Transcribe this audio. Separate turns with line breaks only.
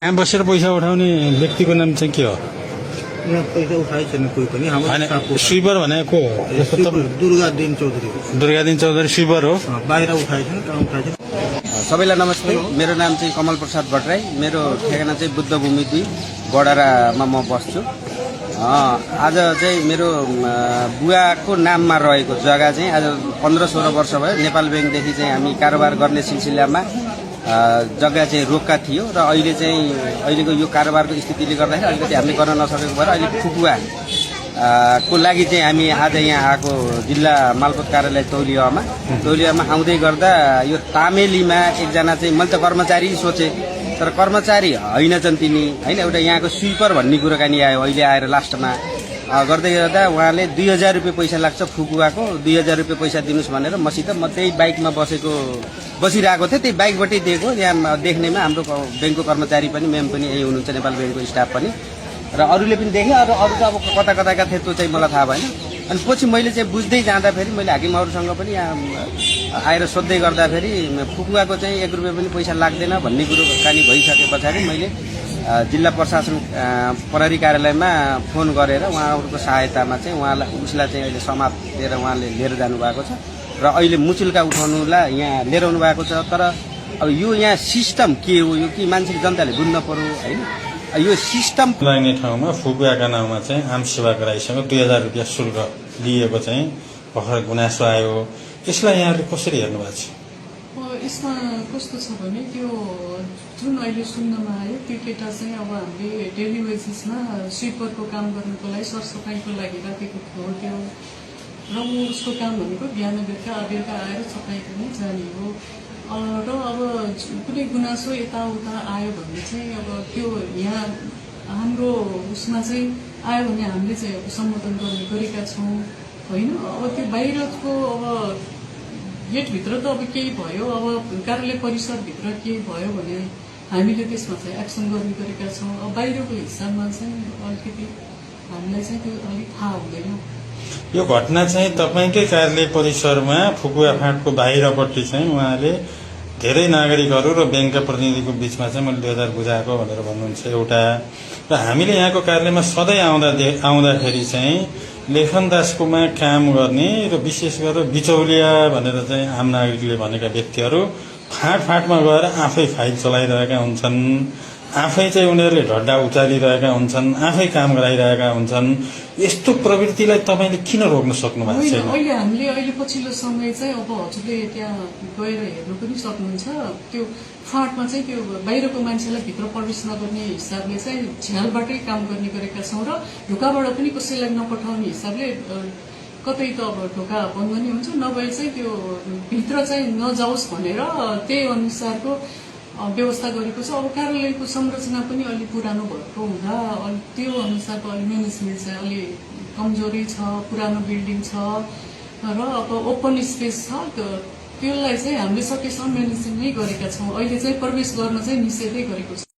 यहाँ बसेर पैसा उठाउने व्यक्तिको नाम चाहिँ के हो?
यहाँ पैसा उठाएको छैन कोही पनि। हाम्रो
स्विपर भनेको
दुर्गादीन चौधरी हो।
दुर्गादीन चौधरी स्विपर हो।
बाहिर उठाएको छैन, कहाँ उठाएको छैन।
सबैलाई नमस्ते। मेरो नाम चाहिँ कमल प्रसाद भट्टराई। मेरो ठेगाना चाहिँ बुद्ध भूमि 2 गडरामा म बस्छु। आज चाहिँ मेरो बुवाको नाममा रहेको जग्गा चाहिँ आज 15-16 वर्ष भयो नेपाल ब्याङ्कदेखि चाहिँ हामी कारोबार गर्ने सिलसिलामा जग्गा चाहिँ रोक्का थियो र अहिले चाहिँ अहिलेको यो कारोबारको स्थितिले गर्दाखेरि अलिकति हामीले गर्न नसकेको भएर अहिले फुकुवा को लागि चाहिँ हामी आज यहाँ आएको जिल्ला मालपोत कार्यालय तौलियामा आउँदै गर्दा यो तामेलीमा एकजना चाहिँ मैले त कर्मचारी सोचे, तर कर्मचारी होइनछन् तिनी हैन, एउटा यहाँको स्विपर भन्ने कुराकानी आयो अहिले आएर लास्टमा गर्दै गर्दा उहाँले 2000 रुपियाँ पैसा लाग्छ फुकुवाको, 2000 रुपियाँ पैसा दिनुस् भनेर मसित म त्यही बाइकमा बसिरहेको थिएँ। त्यही बाइकबाटै दिएको। यहाँ देख्नेमा हाम्रो ब्याङ्कको कर्मचारी पनि म्याम पनि यही हुनुहुन्छ, नेपाल ब्याङ्कको स्टाफ पनि, र अरूले पनि देखेँ। अरू त अब कता कताका थिए त्यो चाहिँ मलाई थाहा भएन। अनि पछि मैले चाहिँ बुझ्दै जाँदाखेरि मैले हाकिमहरूसँग पनि यहाँ आएर सोध्दै गर्दाखेरि फुकुवाको चाहिँ 1 रुपियाँ पनि पैसा लाग्दैन भन्ने कुराकानी भइसके पछाडि मैले जिल्ला प्रशासन प्रहरी कार्यालयमा फोन गरेर उहाँहरूको सहायतामा चाहिँ उसलाई चाहिँ अहिले समातेर उहाँले लिएर जानुभएको छ र अहिले मुचुल्का उठाउनुलाई यहाँ लिएर आउनु भएको छ। तर अब यो यहाँ सिस्टम के हो, यो कि मान्छेले जनताले बुझ्न पर्यो होइन। यो सिस्टम
लाग्ने ठाउँमा फुकुवाका नाउँमा चाहिँ आम सेवाको राईसँग 2000 रुपियाँ शुल्क लिएको चाहिँ भर्खर गुनासो आयो। यसलाई यहाँले कसरी हेर्नु भएको छ?
यसमा कस्तो छ भने त्यो जुन अहिले सुन्नमा आयो त्यो केटा चाहिँ अब हामीले डेली बेसिसमा स्विपरको काम गर्नुको लागि सरसफाइको लागि राखेको थियो त्यो, र उसको काम भनेको बिहान बेलुका आएर सफाइ पनि जाने हो। र अब कुनै गुनासो यताउता आयो भने चाहिँ अब त्यो यहाँ हाम्रो उसमा चाहिँ आयो भने हामीले चाहिँ अब सम्बोधन गर्ने गरेका छौँ होइन। अब त्यो बाहिरको अब गेटभित्र त अब केही भयो, अब कार्यालय परिसरभित्र केही भयो भने हामीले त्यसमा चाहिँ एक्सन गर्ने गरेका छौँ। अब बाहिरको हिसाबमा चाहिँ अलिकति हामीलाई चाहिँ त्यो अलिक थाहा हुँदैन।
यो घटना चाहिँ तपाईँकै कार्यालय परिसरमा फुकुवा फाँटको बाहिरपट्टि चाहिँ उहाँले धेरै नागरिकहरू र ब्याङ्कका प्रतिनिधिको बिचमा चाहिँ मैले 2000 बुझाएको भनेर भन्नुहुन्छ एउटा, र हामीले यहाँको कार्यालयमा सधैँ आउँदाखेरि चाहिँ लेखनदासकोमा काम गर्ने र विशेष गरेर बिचौलिया भनेर चाहिँ आम नागरिकले भनेका व्यक्तिहरू फाँटमा गएर आफै फाइल चलाइरहेका हुन्छन्, आफै चाहिँ उनीहरूले ढड्डा उचालिरहेका हुन्छन्, आफै काम गराइरहेका हुन्छन्। यस्तो प्रवृत्तिलाई तपाईँले किन रोक्न सक्नु भएको छैन?
अहिले हामीले अहिले पछिल्लो समय चाहिँ अब हजुरले त्यहाँ गएर हेर्नु पनि सक्नुहुन्छ, त्यो फाँटमा चाहिँ त्यो बाहिरको मान्छेलाई भित्र प्रवेश नगर्ने हिसाबले चाहिँ झ्यालबाटै काम गर्ने गरेका छौँ र ढोकाबाट पनि कसैलाई नपठाउने हिसाबले कतै त अब ढोका बन्द पनि हुन्छ, नभए चाहिँ त्यो भित्र चाहिँ नजाओस् भनेर त्यही अनुसारको व्यवस्था गरेको छ। अब कार्यालयको संरचना पनि अलि पुरानो भएको हुँदा त्यो अनुसारको अलि म्यानेजमेन्ट चाहिँ अलि कमजोरी छ, पुरानो बिल्डिङ छ र अब ओपन स्पेस छ, त्यसलाई चाहिँ हामीले सकेसम्म म्यानेजमेन्ट नै गरेका छौँ। अहिले चाहिँ प्रवेश गर्न चाहिँ निषेधै गरेको छ।